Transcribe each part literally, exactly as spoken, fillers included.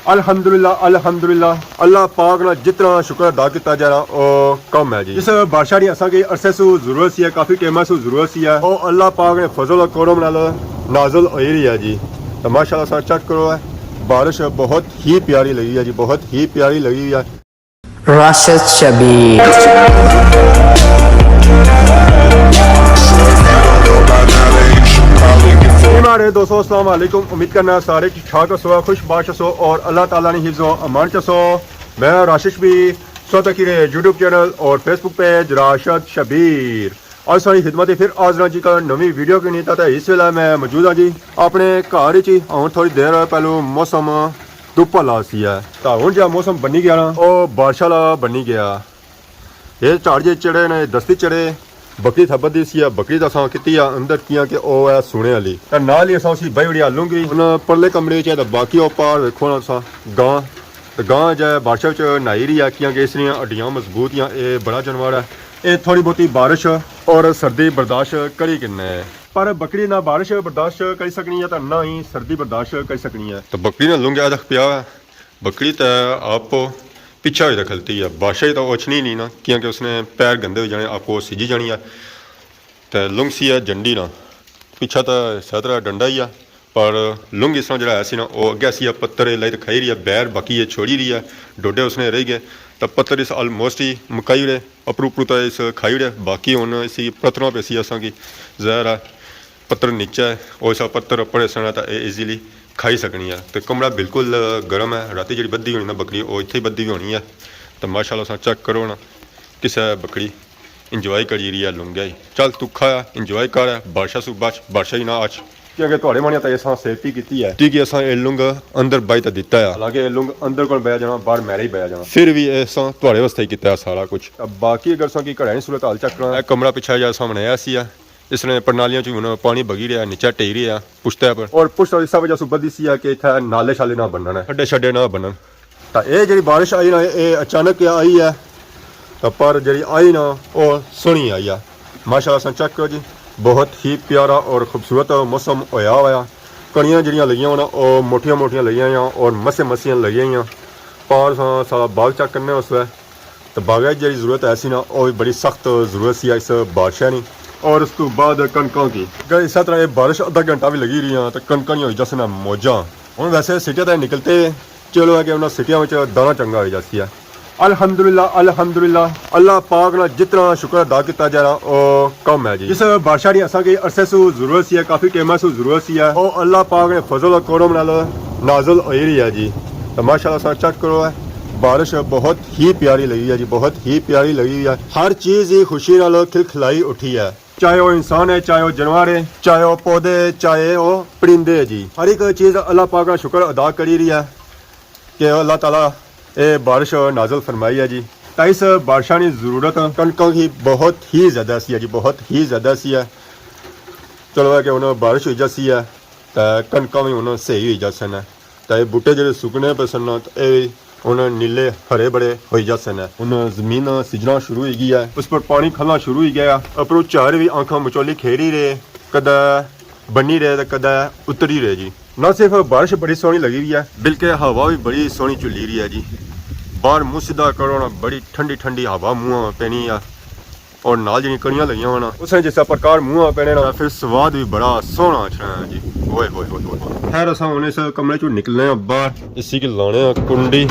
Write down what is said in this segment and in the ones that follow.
الحمدللہ، الحمدللہ، اللہ پاک نا جتنا شکر ادا کیتا جانا، او کم ہے جی۔ اس بادشاہ نی اساں کی عرصے سو ضرورت سی ہے، کافی ٹائم سو ضرورت سی ہے۔ او اللہ پاک نے فضل و کرم نال نازل ہوئی رہی ہے جی۔ تو ماشاءاللہ سا چیک کرو ہے، بارش بہت ہی پیاری لگی ہے جی، بہت ہی پیاری لگی ہے۔ راشد شبیر۔ جی ماڑے دوستو، السلام علیکم۔ امید کرنا سارے ٹھیک ٹھاک ہسو، خوش باش ہسو اور اللہ تعالیٰ نے حفظ و امان چ ہسو۔ میں راشد شبیر، سو تکی رہے یوٹیوب چینل اور فیس بک پیج راشد شبیر۔ اج ساری خدمت پھر حاضر ہاں جی، کل نویں ویڈیو کی نہیں تھا۔ اس ویلے میں موجود ہاں جی اپنے گھر وچ ہی۔ ہن تھوڑی دیر پہلو موسم دھوپ والا سی ہے، تاں ہن جا موسم بنی گیا نا، او بارش والا بنی گیا۔ یہ جھڑ جے چڑے نے، دستی چڑے، بکری تھبت دی سی ہے، بکری تاں اساں کیتی ہے اندر، کیاں کہ او ہے سونے والی۔ تے نال ہی اساں اسی بائی وڑیا لنگی۔ ہن پرلے کمرے وچ ہے تے باقی او پار ویکھو نا تساں، گاں۔ تے گاں جے بارشاں وچ نہائی رہی ہے، کیاں کہ اس نیاں ہڈیاں مضبوط یا، اے بڑا جانور ہے۔ اے تھوڑی بہتی بارش اور سردی برداشت کری کنے۔ پر بکری نہ بارش برداشت کری سکنی ہے تے نہ ہی سردی برداشت کری سکنی ہے۔ تے بکری نہ لنگیا تک پیا ہے۔ بکری تے آپ پچھا ہوئی تے کھلتی ہے، بادشاہ ہی تے او اچھنی نہیں نا، کیاں کہ اس نے پیر گندے ہوئی جانے، آپ سجی جانی ہے۔ تے لنگ سی ہے جنڈی نا، پچھا تے سیدرا ڈنڈا ہی ہے، پر لنگ اس طرح جڑا ہے سی نا، او اگے سی ہے پتر لائی تے کھائی رہی ہے، بیر باقی ہے چھوڑی رہی ہے، ڈوڈے اس نے رہ گئے، تے پتر اس آلموسٹ ہی مکائی رہے، اپرو اپرو تے اس کھائی رہے، باقی ہن اسی پتراں پہ سی اساں کی ظاہر ہے۔ پتر نیچے ہے، او ایسا پتر اپر ایسا نہ تاں اے ایزیلی کھائی سکنی ہے۔ تے کمرہ بالکل گرم ہے، راتی جڑی بدھی ہونی نا بکری، او اتھے ہی بدھی ہوئی ہونی ہے۔ تے ماشاءاللہ تساں چیک کرو نا، کسے بکری انجوائے کری رہی ہے لنگے ہی۔ چل تو کھا، انجوائے کر، بارشاں سو بچ، بارشاں ہی نہ اچ۔ کیونکہ تہاڑے مانیاں تے اساں سیفٹی کیتی ہے، کیونکہ اساں اے لنگ اندر بائی تے دتا ہے، حالانکہ اے لنگ اندر کون بیا جانا، باہر میرے ہی بیا جانا۔ پھر بھی اساں تہاڑے واسطے ہی کیتا ہے سارا کچھ۔ تے باقی اگر تساں کی گھراں نی صورت حال چیک کرنا، اے کمرہ پچھا جا سامنے آیا سی ہے، اس نے پرنالیاں چ ہن پانی بگی رہیا، نیچے ٹہی رہیا پشتے پر۔ اور پشت اس وجہ سے بدھی سی ہے کہ اتھے نالے شالے نہ بنن، کھڈے شڈے نہ بنن۔ تاں اے جڑی بارش آئی نا، اے اچانک آئی ہے، تاں پر جڑی آئی نا، او سوہنی آئی ہے۔ ماشاءاللہ تساں چیک کرو جی، بہت ہی پیارا اور خوبصورت موسم ہویا ہویا۔ کڑیاں جڑیاں لگیاں ہونا، او موٹیاں موٹیاں لگیاں ہویاں اور مسیاں مسیاں لگیاں ہویاں۔ پر تساں سارا باغ چیک کرنے اس وقت۔ تے باغے جیہڑی ضرورت ہے سی نا، او وی بڑی سخت ضرورت سی اس بارشاں نی۔ اور اس تو بعد کنکاں کی۔ اگر اسے طرح یہ بارش ادھا گھنٹہ بھی لگی رہی ہاں تے کنکاں نی ہوئی جاسن موجاں۔ ہن ویسے سٹیاں تے نکلتے، چلو ہے کہ انہاں سٹیاں وچ دانا چنگا ہوئی جاسی ہے۔ الحمدللہ، الحمدللہ، اللہ پاک نا جتنا شکر ادا کیتا جانا او کم ہے جی۔ اس بارشاں نی اساں کی عرصے سو ضرورت سی ہے، کافی ٹائم سو ضرورت سی ہے۔ او اللہ پاک نے فضل و کرم نال نازل ہوئی رہی ہے جی۔ تے ماشاءاللہ تساں چیک کرو ہے، بارش بہت ہی پیاری لگی ہے جی، بہت ہی پیاری لگی ہے۔ ہر چیز ہی خوشی نال کھلکھلائی اٹھی ہے، چاہے وہ انسان ہے، چاہے وہ جانور ہے، چاہے وہ پودے ہے، چاہے وہ پرندے ہے جی۔ ہر ایک چیز اللہ پاک کا شکر ادا کری رہی ہے کہ اللہ تعالیٰ اے بارش نازل فرمائی ہے جی۔ تاں اس بارشاں نی ضرورت کنکاں کی بہت ہی زیادہ سی ہے جی، بہت ہی زیادہ سی ہے۔ چلو ہے کہ ہن بارش ہوئی جاسی ہے تے کنکاں وی ہن صحیح ہوئی جاسن۔ تے اے بوٹے جڑے سکنے پے سن نا، تے اے وی ہن نیلے ہرے بھرے ہوئی جاسن۔ ہن زمین سجنا شروع ہوئی گئی ہے، اس پر پانی کھلنا شروع ہوئی گیا ہے۔ اپروں جھڑ وی آنکھاں مچولی کھیری رہے، کدے بنی رہے تے کدے اتری رہے جی۔ نہ صرف بارش بڑی سوہنی لگی ہوئی ہے، بلکہ ہوا وی بڑی سوہنی جھلی رہی ہے جی۔ باہر منہ سیدھا کرو نا، بڑی ٹھنڈی ٹھنڈی ہوا منہ پینی ہے۔ اور نال جیہڑیاں کڑیاں لگیاں ہونا، اس نے جس طرح پرکار منہ آ پینے نا، پھر سواد بھی بڑا سوہنا اچھنا ہے جی۔ اوئے ہوئے ہوئے ہوئے ہوئے۔ خیر، اساں ہن اس کمرے چوں نکلنے آں باہر، اسی کی لانے آں کنڈی۔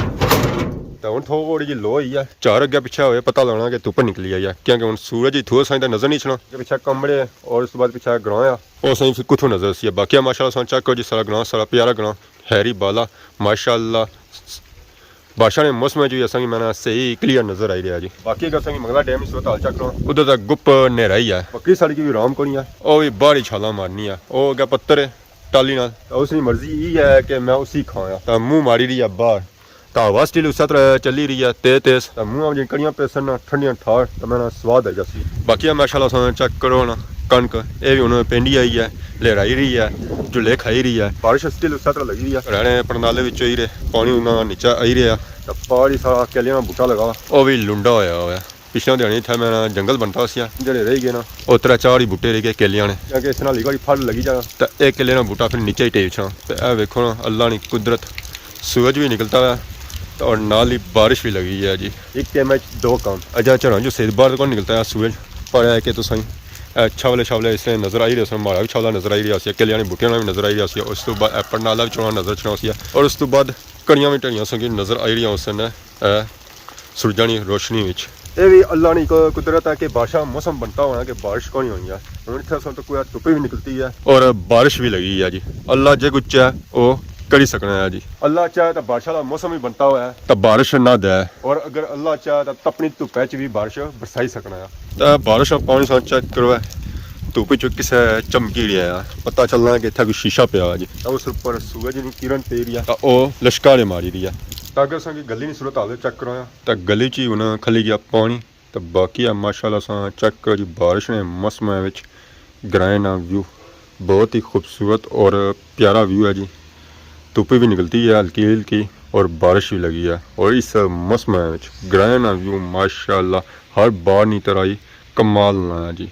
تے ہن تھوڑی جی لو ہوئی ہے، جھڑ اگے پچھے ہوئے پتہ لانا کہ دھوپ نکلی آئی ہے، کیونکہ ہن سورج اتھوں اساں کی تے نظر نہیں اچھنا۔ اگے پچھے کمرے اور اس تو بعد پچھے گراں آ۔ او اساں کی پھر کتھوں نظر سی ہے؟ باقی ماشاءاللہ تساں چیک کرو جی، سارا گراں، سارا پیارا گراں، خیری بالا، ماشاءاللہ۔ بارشاں نے موسم وچ وی اساں کی میں نا صحیح کلیئر نظر آئی رہیا جی۔ باقی اگر اساں کی منگلا ڈیم نی صورت حال چیک کراں، ادھر تاں گپ نیرا ہی ہے۔ بکری ساڑی کی وی آرام کونی ہے، او وی باہر ہی چھالاں مارنی ہے۔ او اگے پتر ہے ٹالی نال، تاں اس نی مرضی ای ہے کہ میں اسی کھایا، تاں منہ ماری رہی ہے باہر۔ تاں ہوا سٹل اسے طرح چلی رہی ہے تیز تیز، تاں منہ وچ کڑیاں پیسن نا ٹھنڈیاں ٹھار، تاں میں نا سواد آئی جاسی۔ باقی ماشاءاللہ تساں چیک کرو نا، کنک اے وی ہن پینڈی آئی ہے، لہرائی رہی ہے، جھلے کھائی رہی ہے۔ بارش سٹل اسے طرح لگی رہی ہے۔ رہنے پرنالے وچ ہوئی رہے، پانی انہاں نیچے آئی رہیا۔ تے پہاڑی سارا کیلیاں نا بوٹا لگا، او وی لنڈا ہویا ہویا۔ پچھلے دیہاڑی اتھے میں نا جنگل بنتا سی، جڑے رہ گئے نا، او ترے چار ہی بوٹے رہ گئے کیلیاں نے۔ کیونکہ اس نال ہی کوئی پھل لگی جانا۔ تے اے کیلے نا بوٹا پھر نیچے ہی ٹیک چھنا۔ تے اے ویکھو نا، اللہ نی قدرت، سورج بھی نکلتا ہوا ہے اور نال ہی بارش بھی لگی ہے جی۔ ایک ٹائم وچ دو کام۔ اجا جھڑاں جو سید باہر کون نکلتا ہے سورج، پر ہے کہ تساں، اے، چھاولے چھاولے اس طرح نظر آئی رہے سن، ماڑا بھی چھاولا نظر آئی رہا سی، کیلیاں نی بوٹیاں نا بھی نظر آئی رہا سی، اس تو بعد اے پرنالا بھی چونا نظر چنا سی، اور اس تو بعد کڑیاں بھی ٹڑیاں سن کہ نظر آئی رہیاں سن، اے، سورجاں نی روشنی وچ۔ اے بھی اللہ نی ایک قدرت ہے کہ بارشاں موسم بنتا ہونا کہ بارش کونی ہونی ہے۔ ہن اتھے اساں تو کوئی دھوپ بھی نکلتی ہے اور بارش بھی لگی ہے جی۔ اللہ جے کچھ چاہے او کری سکنا ہے جی۔ اللہ چاہے تو بارش والا موسم بھی بنتا ہوا ہے۔ تو بارش نہ دے۔ اور اگر اللہ چاہے تو اپنی دھوپ وچ بھی بارش برسائی سکنا ہے۔ تو بارش پانی سا چیک کرو ہے، دھوپ وچ کسے چمکی رہیا ہے، پتہ چلنا ہے کہ اتھے کوئی شیشہ پیا ہے جی۔ تو اس اوپر سورج نی کرن پی رہی ہے۔ تو او لشکارے ماری رہی ہے۔ تو اگر اساں کی گلی نی صورت حال چیک کرو ہے، تو گلی چ ہی ہن کھلی گیا پانی۔ تو باقی ہے ماشاءاللہ اساں چیک کرو جی، بارش نے موسم وچ گرائیں نا ویو بہت ہی خوبصورت اور پیارا ویو ہے جی۔ دھوپ بھی نکلتی ہے ہلکی ہلکی اور بارش بھی لگی ہے، اور اس موسم وچ گرائیں نا ویو ماشاءاللہ ہر بار نی طرح ہی کمال نا ہے جی۔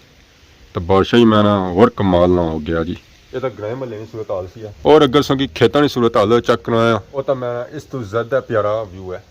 تو بارشاں ہی میں نا اور کمال نا ہو گیا جی۔ یہ تو گرائیں محلے نی صورت حال سی ہے۔ اور اگر اساں کی کھیتاں نی صورت حال چیک کرنا ہے، وہ تو میں نا اس تو زیادہ پیارا ویو ہے۔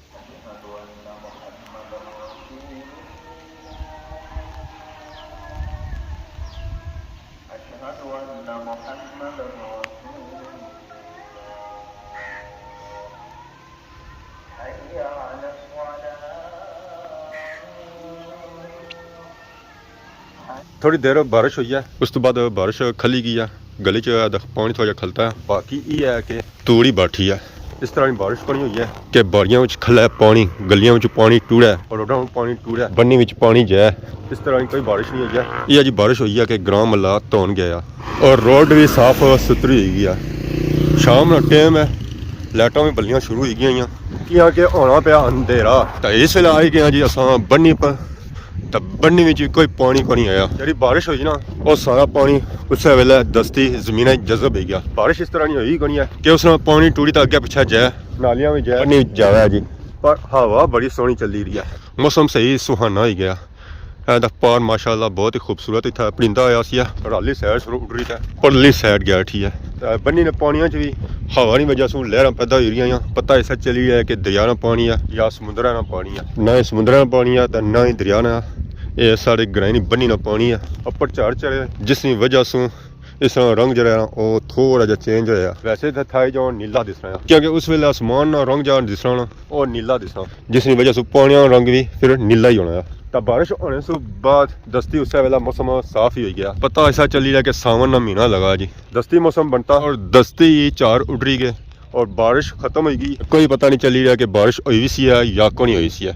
تھوڑی دیر بارش ہوئی ہے، اس تو بعد بارش کھلی گئی ہے، گلی چ پانی تھوڑا جہا کھلتا ہے۔ باقی یہ ہے کہ توڑی باٹھی ہے، اس طرح نی بارش پانی ہوئی ہے کہ باڑیاں وچ کھلا ہے پانی، گلیاں وچ پانی ٹوڑا ہے اور روڈاں وچ پانی ٹوڑا ہے، بنی وچ پانی جائے۔ اس طرح نی کوئی بارش نہیں ہوئی ہے۔ یہ جی بارش ہوئی ہے کہ گراں محلہ دھون گیا اور روڈ بھی صاف ستھری ہوئی گئی ہے۔ شام نا ٹائم ہے، لائٹاں بھی بلیاں شروع ہوئی گئیاں، کیاں کہ ہونا پیا اندھیرا۔ تو اس ویلے آئی گئے جی اساں بنی پر، تے بنی وچ کوئی پانی کونی آیا۔ جیڑھی بارش ہوئی نا، او سارا پانی اسے ویلے دستی زمیناں وچ جذب ہوئی گیا۔ بارش اس طرح نی ہوئی کونی ہے کہ اس نال پانی ٹوڑی تے اگے پچھے جائے، نالیاں وچ جائے، بنی وچ جاوے جی۔ پر ہوا بڑی سوہنی چلی رہی ہے، موسم صحیح سہانا ہوئی گیا۔ اے تے پار ماشاءاللہ بہت ہی خوبصورت اتھا پرندہ آیا سی، رالی سائیڈ سروں اڈ رہی تے پرلی سائیڈ گیا اٹھی ہے۔ تے بنی نے پانیاں چ وی ہوا نی وجہ سوں لہراں پیدا ہوئی رہیاں، پتہ ایسا چلی رہیا ہے کہ دریا نا پانی ہے یا سمندر نا پانی ہے۔ نہ ہی سمندر نا پانی ہے تے نہ ہی دریا نا، اے ساڑے گرائیں نی بنی نا پانی ہے۔ اپر جھڑ چڑھے جس نی وجہ سوں اس طرح رنگ جیڑا ہے نا، او تھوڑا جہا چینج ہویا۔ ویسے تے تھائی جاں نیلا دسنا ہے، کیونکہ اس ویلے آسمان نا رنگ جہاں دسنا نا، او نیلا دسنا، جس نی وجہ سوں پانی نا رنگ وی پھر نیلا ہی ہونا ہے۔ تاں بارش ہونے سوں بعد دستی اسے ویلے موسم صاف ہی ہوئی گیا۔ پتہ ایسا چلی رہیا کہ ساون نا مہینہ لگا جی۔ دستی موسم بنتا اور دستی ہی جھڑ اڈری گئے اور بارش ختم ہوئی گئی۔ کوئی پتہ نہیں چلی رہیا کہ بارش ہوئی وی سی ہے یا کونی ہوئی سی ہے۔